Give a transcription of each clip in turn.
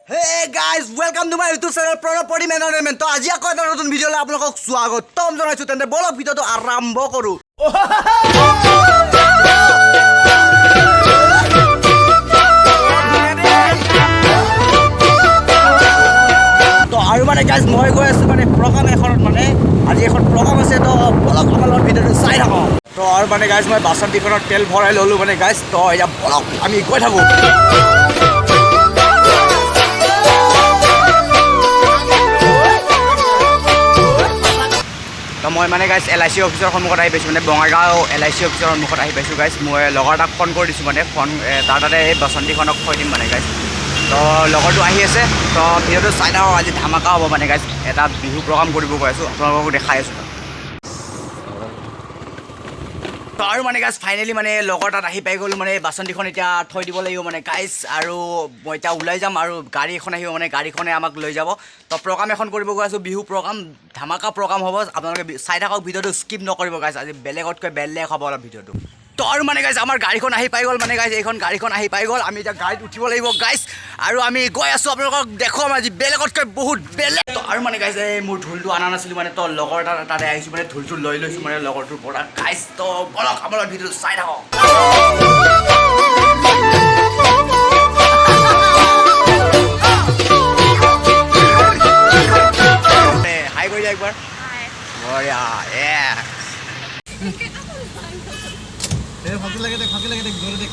Hey guys, welcome to my YouTube channel Pranab Pratim entertainment. তো আজি আকৌ এটা নতুন ভিডিঅ'লৈ আপোনালোকক স্বাগতম জনাইছোঁ। তেন্তে ব'লক, ভিডিঅ'টো আৰম্ভ কৰোঁ। তো আৰু মানে গাইজ, মই গৈ আছোঁ মানে প্ৰগ্ৰাম এখনত। মানে আজি এখন প্ৰগ্ৰাম আছে। তো ব'লক, আমাৰ লগত ভিডিঅ'টো চাই থাকক। তো আৰু মানে গাইজ, মই বাচন্তীখনত তেল ভৰাই ল'লোঁ মানে গাইজ। তো এতিয়া ব'লক, আমি গৈ থাকোঁ। তো মই মানে গাইজ, এলআইচি অফিচৰ সন্মুখত আহি পাইছোঁ, মানে বঙাইগাঁও এলআইচি অফিচৰ সন্মুখত আহি পাইছোঁ গাইজ। মই লগৰ এটাক ফোন কৰি দিছোঁ, মানে ফোন তাৰ তাতে এই বাচন্তীখনক থৈ দিম মানে গাইজ। তো লগৰটো আহি আছে। তো ভিডিঅ'টো চাই থাকক, আজি ধামাকা হ'ব মানে গাইজ। এটা বিহু প্ৰগ্ৰাম কৰিব গৈ আছোঁ, আপোনালোককো দেখাই আছোঁ। তো আৰু মানে গাইজ, ফাইনেলি মানে লগৰ তাত আহি পাই গ'লোঁ। মানে বাচন্তীখন এতিয়া থৈ দিব লাগিব মানে গাইজ, আৰু মই এতিয়া ওলাই যাম আৰু গাড়ী এখন আহিব, মানে গাড়ীখনে আমাক লৈ যাব। তো প্ৰগ্ৰাম এখন কৰিব গৈ আছোঁ, বিহু প্ৰগ্ৰাম, ধামাকা প্ৰগ্ৰাম হ'ব। আপোনালোকে চাই থাকক ভিডিঅ'টো, স্কিপ নকৰিব গাইজ। আজি বেলেগতকৈ বেলেগ হ'ব অলপ ভিডিঅ'টো। তো আৰু মানে গাইজ, আমাৰ গাড়ীখন আহি পাই গ'ল মানে গাইজ। এইখন গাড়ীখন আহি পাই গ'ল। আমি এতিয়া গাড়ীত উঠিব লাগিব গাইজ আৰু আমি গৈ আছোঁ। আপোনালোকক দেখুৱাম আজি বেলেগতকৈ বহুত বেলেগ। তো আৰু মানে গাইজ, এই মোৰ ঢোলটো অনা নাছিলোঁ মানে। তো লগৰ এটা তাতে আহিছোঁ, মানে ঢোলটো লৈ লৈছোঁ মানে লগৰটোৰ পৰা গাইজ। তো ব'লক, আমাৰ ভিডিঅ'টো চাই থাকক। হাই কৰি দিয়া একবাৰ। বঢ়িয়া এ। ফাঁকি লাগে দেখ, ফাঁকি লাগে দেখ, জোৰে দেখ।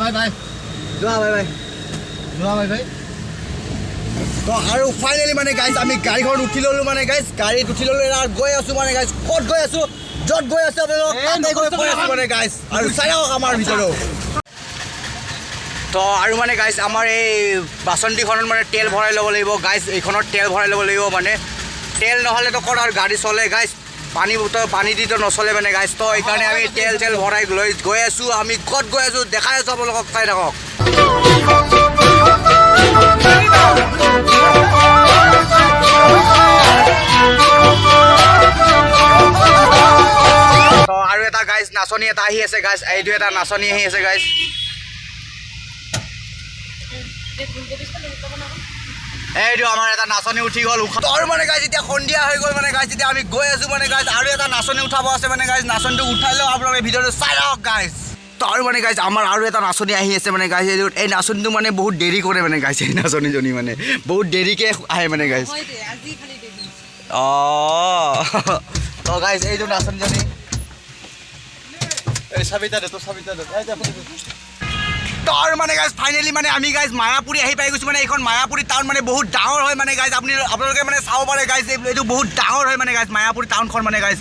Bye bye. যোৱা, বাই বাই। যোৱা, বাই বাই। তো আৰু ফাইনেলি মানে গাইজ, আমি গাড়ীখনত উঠি ল'লোঁ মানে গাইজ। গাড়ীত উঠি ল'লোঁ আৰু গৈ আছোঁ মানে গাইজ। ক'ত গৈ আছোঁ, য'ত গৈ আছোঁ, আপোনালোকক তাতে গৈ কৈ আছোঁ মানে গাইজ, আৰু চাই থাকক আমাৰ ভিতৰত। তো আৰু মানে গাইজ, আমাৰ এই বাচন্তীখনত মানে তেল ভৰাই ল'ব লাগিব গাইজ। এইখনত তেল ভৰাই ল'ব লাগিব। মানে তেল নহ'লেতো ক'ত আৰু গাড়ী চলে গাইজ? পানী তো পানী দিতো নচলে মানে গাইজ। তো সেইকাৰণে আমি তেল চেল ভৰাই লৈ গৈ আছোঁ। আমি ক'ত গৈ আছোঁ দেখাই আছোঁ আপোনালোকক, চাই থাকক। তো আৰু এটা গাইজ, নাচনী এটা আহি আছে গাইজ। এইটো এটা নাচনী আহি আছে গাইজ। এইটো আমাৰ এটা নাচনী উঠি গ'ল। আৰু মানে গাইজ, এতিয়া সন্ধিয়া হৈ গ'ল মানে গাইজ। এতিয়া আমি গৈ আছোঁ মানে গাইজ, আৰু এটা নাচনী উঠাব আছে মানে গাইজ। নাচনীটো উঠাই লওঁ, আপোনালোকে ভিডিঅ'টো চাই লওক গাইজ। তো আৰু মানে গাইজ, আমাৰ আৰু এটা নাচনী আহি আছে মানে গাইজ। এইটো এই নাচনীটো মানে বহুত দেৰি কৰে মানে গাইজ। এই নাচনীজনী মানে বহুত দেৰিকৈ আহে মানে গাইজ। অঁ, তো গাইজ, এইটো নাচনীজনী। এই চাবিটা দে, তোৰ চাবিটা দে। এই দে। তো আৰু মানে গাইজ, ফাইনেলি মানে আমি গাইজ মায়াপুৰী আহি পাই গৈছোঁ। মানে এইখন মায়াপুৰী টাউন মানে বহুত ডাঙৰ হয় মানে গাইজ। আপোনালোকে মানে চাব পাৰে গাইজ, এইটো বহুত ডাঙৰ হয় মানে গাইজ, মায়াপুৰী টাউনখন মানে গাইজ।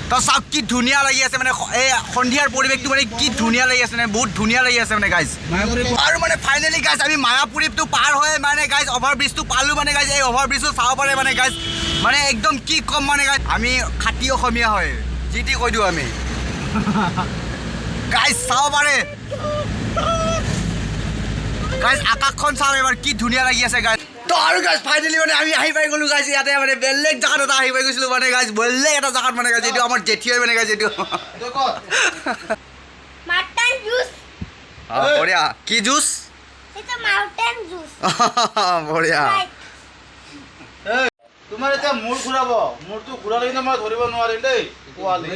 তো চাওক, কি ধুনীয়া লাগি আছে মানে। এই সন্ধিয়াৰ পৰিৱেশটো মানে কি ধুনীয়া লাগি আছে মানে, বহুত ধুনীয়া লাগি আছে মানে গাইজ। আৰু মানে ফাইনেলি গাইজ, আমি মায়াপুৰীটো পাৰ হৈ মানে গাইজ, অভাৰ ব্ৰিজটো পালোঁ মানে গাইজ। এই অভাৰ ব্ৰিজটো চাব পাৰে মানে গাইজ। মানে একদম কি ক'ম মানে গাইজ, আমি খাটি অসমীয়া হয়, যি টি কৈ দিওঁ আমি গাইজ। চাব পাৰে গাইজ, আকাশখন চাওক এবাৰ, কি ধুনীয়া লাগি আছে গাইজ। তো আৰু গাইজ, ফাইনেলি মানে আমি আহি পাই গ'লো গাইজ। ইয়াতে মানে বেলেগ জেগাত এটা আহি পাই গৈছিলোঁ মানে গাইজ, বেলেগ এটা জেগাত মানে গাইজ। এইটো আমাৰ জেঠী হয় মানে গাইজ এইটো। Mutton juice. বঢ়িয়া। কি জুচ? এটা মাউন্টেন জুস। বঢ়িয়া। তোমাৰ এতিয়া মূৰ ঘূৰাব। মূৰটো ঘূৰালে কিন্তু মই ধৰিব নোৱাৰিম দেই পোৱালি।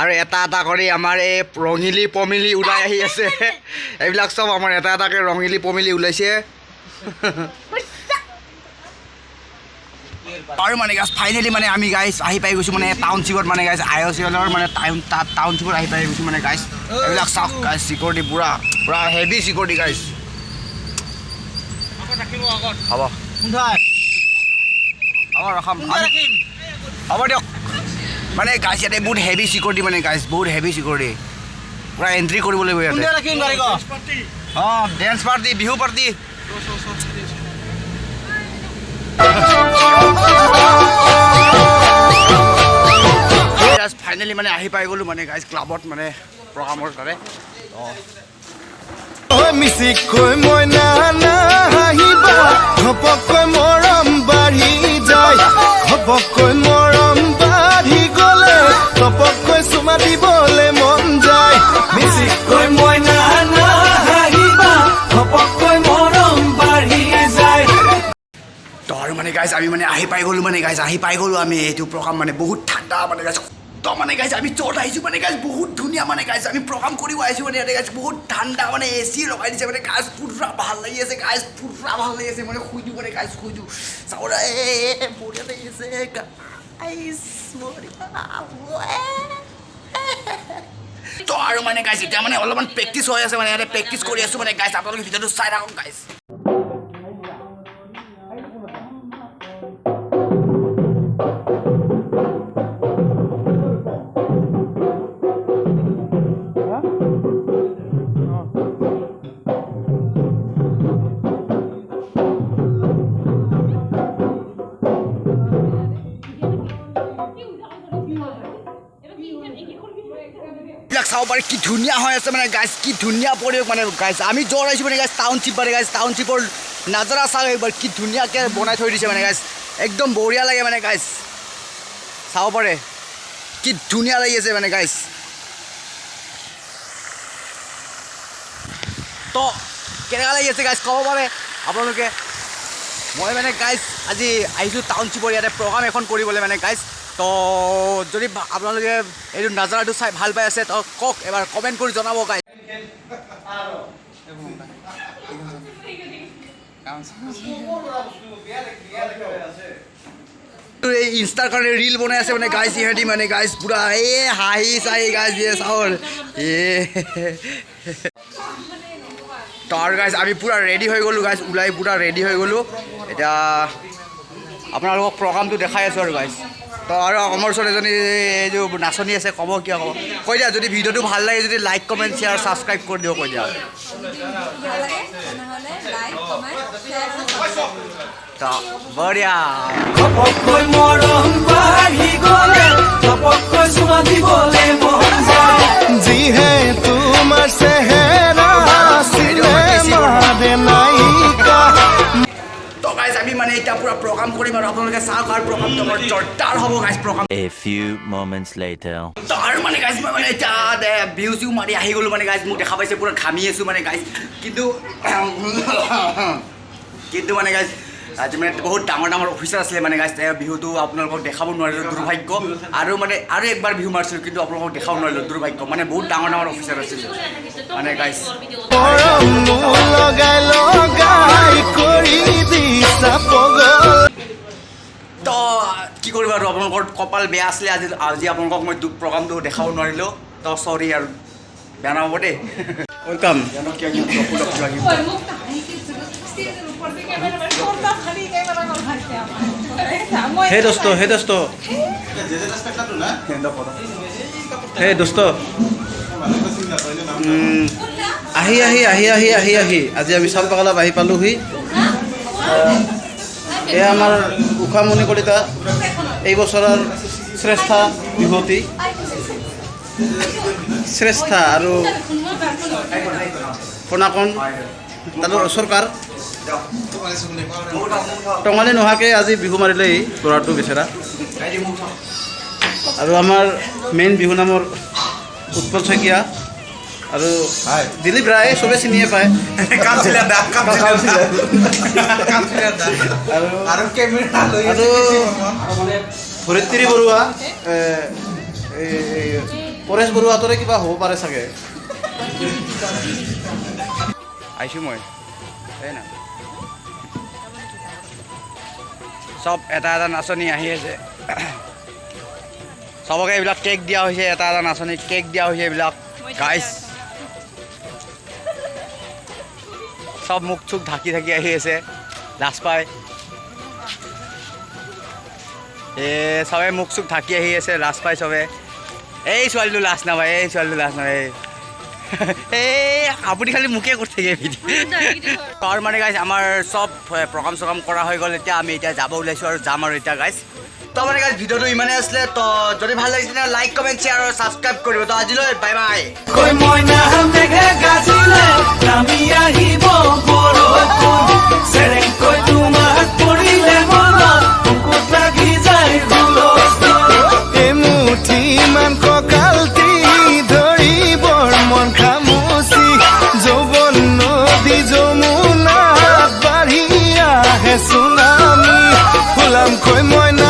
আৰু এটা এটা কৰি আমাৰ এই ৰঙিলী পমিলি ওলাই আহি আছে। এইবিলাক চব আমাৰ এটা এটাকৈ ৰঙিলী পমিলি ওলাইছে। আৰু মানে গাইজ, ফাইনেলি মানে আমি গাইজ আহি পাই গৈছোঁ মানে টাউনশ্বিপত মানে গাইজ। আইঅ'চিএলৰ মানে টাউনশ্বিপত আহি পাই গৈছোঁ মানে গাইজ। এইবিলাক চাওক গাইজ, চিকিউৰিটি পূৰা পূৰা হেভি চিকিউৰিটি গাইজ। হ'ব, হ'ব, ৰখাম। হ'ব দিয়ক। মানে গাইজ, ইয়াতে বহুত হেভি চিকিউৰিটি মানে গাইজ, বহুত হেভি চিকিউৰিটি। পূৰা এণ্ট্ৰি কৰিব লাগিব ইয়াতে। অঁ, dance party, Bihu party. Finally মানে আহি পাই গ'লোঁ মানে গাইজ, ক্লাবত মানে প্ৰগ্ৰামৰ তাতে। মিচিকৈ মইনা হাঁহিবা, ঘপককৈ মৰম বাঢ়ি যায়। ঘপককৈ মৰম বাঢ়ি গ'লে টপককৈ চুমা দিবলে মন যায়। মিচিকৈ। গাইজ, আমি মানে আহি পাই গ'লোঁ মানে গাইজ, আহি পাই গ'লোঁ আমি। এইটো প্ৰগ্ৰাম মানে বহুত ঠাণ্ডা মানে গাইজ। তো মানে গাইজ, আমি য'ত আহিছোঁ মানে গাইজ, বহুত ধুনীয়া মানে গাইজ। আমি প্ৰগ্ৰাম কৰিব আহিছোঁ মানে ইয়াতে গাইজ, বহুত ঠাণ্ডা মানে, এ চি লগাই দিছে মানে গাইজ। পুৰা ভাল লাগি আছে গাইজ, পুৰা ভাল লাগি আছে মানে। শুই দিওঁ মানে গাইজ, শুই দিওঁ। চাব, এ বঢ়িয়া লাগি আছে গাইজ, বঢ়িয়া। তো আৰু মানে গাইজ, এতিয়া মানে অলপমান প্ৰেক্টিচ হৈ আছে মানে, ইয়াতে প্ৰেক্টিচ কৰি আছোঁ মানে গাইজ। আপোনালোকে ভিডিঅ'টো চাই থাকক গাইজ। এইবিলাক চাব পাৰে, কি ধুনীয়া হৈ আছে মানে গাইজ, কি ধুনীয়া পৰিৱেশ মানে গাইজ। আমি য'ত আহিছোঁ মানে গাইজ, টাউনশ্বিপ মানে গাইজ, টাউনশ্বিপৰ নাজাৰা চাওক একবাৰ, কি ধুনীয়াকৈ বনাই থৈ দিছে মানে গাইজ। একদম বঢ়িয়া লাগে মানে গাইজ। চাব পাৰে, কি ধুনীয়া লাগি আছে মানে গাইজ। তো কেনেকুৱা লাগি আছে গাইজ, ক'ব পাৰে আপোনালোকে। মই মানে গাইজ, আজি আহিছোঁ টাউনশ্বিপৰ ইয়াতে প্ৰগ্ৰাম এখন কৰিবলৈ মানে গাইজ। তো যদি আপোনালোকে এইটো নাজাৰাটো চাই ভাল পাই আছে, তো কওক, এবাৰ কমেণ্ট কৰি জনাব গাইজ। এই ইনষ্টাৰ কাৰণে ৰিল বনাই আছে মানে গাইজ ইহঁতি মানে গাইজ। পুৰা এই হাঁহি চাহি গাইজ, এই চাউল এ। তো আৰু গাইজ, আমি পূৰা ৰেডি হৈ গ'লোঁ গাইজ, ওলাই পূৰা ৰেডি হৈ গ'লোঁ। এতিয়া আপোনালোকক প্ৰগ্ৰামটো দেখাই আছোঁ আৰু গাইজ। তো আৰু আমাৰ ওচৰত এজনী এইটো নাচনী আছে, ক'ব, কিয় ক'ব, কৈ দিয়া। যদি ভিডিঅ'টো ভাল লাগে যদি, লাইক, কমেণ্ট, শ্বেয়াৰ, ছাবস্ক্ৰাইব কৰি দিব, কৈ দিয়া। ভাল লাগে তেনেহ'লে লাইক, কমেণ্ট, শ্বেয়াৰ। তো বঢ়িয়া। ঘপককৈ মৰম বাঢ়ি গ'লে ঘপককৈ চুমা দিবলে মন যায়। যিহে তোমাৰ চেহেৰা, চিনেমাৰে নায়িকা। তো গাইজ, আমি মানে এতিয়া পূৰা প্ৰগ্ৰাম কৰিম আৰু আপোনালোকে চাওক আৰু প্ৰগ্ৰামটো আমাৰ জোৰদাৰ হ'ব guys, programme. A few moments later. তো আৰু মানে গাইজ, মই মানে এতিয়া বিহু চিহু মাৰি আহি গ'লোঁ মানে গাইজ। মোক দেখা পাইছে, পূৰা ঘামি আছোঁ মানে গাইজ। কিন্তু মানে গাইজ, আজি মানে বহুত ডাঙৰ ডাঙৰ অফিচাৰ আছিলে মানে গাইজ। বিহুটো আপোনালোকক দেখাব নোৱাৰিলোঁ, দুৰ্ভাগ্য। আৰু মানে আৰু একবাৰ বিহু মাৰিছিলোঁ, কিন্তু আপোনালোকক দেখাব নোৱাৰিলোঁ, দুৰ্ভাগ্য। মানে বহুত ডাঙৰ ডাঙৰ অফিচাৰ আছিলে মানে গাইজ। মৰম লগাই লগাই কৰি দিছা পগল। তো কি কৰিব আৰু, আপোনালোকৰ কপাল বেয়া আছিলে আজি। আজি আপোনালোকক মই প্ৰগ্ৰামটো দেখাব নোৱাৰিলোঁ। তো চৰি আৰু, বেয়া নাপাব দেই। Welcome. হে দোস্ত, হে দোস্ত, হে দোস্ত, আহি আহি আহি আহি আহি আহি আজি আমি চালপাগলাত আহি পালোহি। এয়া আমাৰ ঊষামণি কলিতা, এই বছৰৰ শ্ৰেষ্ঠা বিহুৱতী, শ্ৰেষ্ঠা আৰু পোনাকণ তালৈ চৰকাৰ টঙালি নোহোৱাকৈ আজি বিহু মাৰিলে এই ল'ৰাটো বেচেৰা। আৰু আমাৰ মেইন বিহু নামৰ উৎপল শইকীয়া আৰু দিলীপ ৰায়, চবে চিনিয়ে পায়। আৰু আৰু ধৰিত্ৰী বৰুৱা, এই পৰেশ বৰুৱাটোৰে কিবা হ'ব পাৰে চাগে। আহিছোঁ মই, এই না চব এটা এটা নাচনী আহি আছে। চবকে এইবিলাক কেক দিয়া হৈছে, এটা এটা নাচনীক কেক দিয়া হৈছে এইবিলাক গাইজ। চব মুখ চুখ ঢাকি ঢাকি আহি আছে, লাজ পায়। এ চবে মুখ চুখ ঢাকি আহি আছে, লাজ পায় চবে। এই ছোৱালীটো লাজ নাপায়, এই ছোৱালীটো লাজ নাপায়। এই আপুনি খালি মোকে কৰি থাকে ভিডিঅ'। তাৰ মানে গাইজ, আমাৰ চব প্ৰগ্ৰাম চগ্ৰাম কৰা হৈ গ'ল। এতিয়া আমি এতিয়া যাব ওলাইছোঁ আৰু যাম আৰু এতিয়া গাইজ। তো মানে গাইজ, ভিডিঅ'টো ইমানেই আছিলে। তো যদি ভাল লাগিছে, লাইক, কমেণ্ট, শ্বেয়াৰ আৰু ছাবস্ক্ৰাইব কৰিব। তো আজিলৈ বাই বাই। কৈ মইনা, মেঘে গাজিলে নামি আহিব বৰষুণ, চেৰেংকৈ তোমাক পৰিলে মনত বুকুত লাগি যায় হুলস্থুল। এমুঠি মান কঁকালটি ধৰিবৰ মন খামুচি, যৌৱন নদী যমুনাত বাঢ়ি আহে চুনামী। ফুলামকৈ মইনা।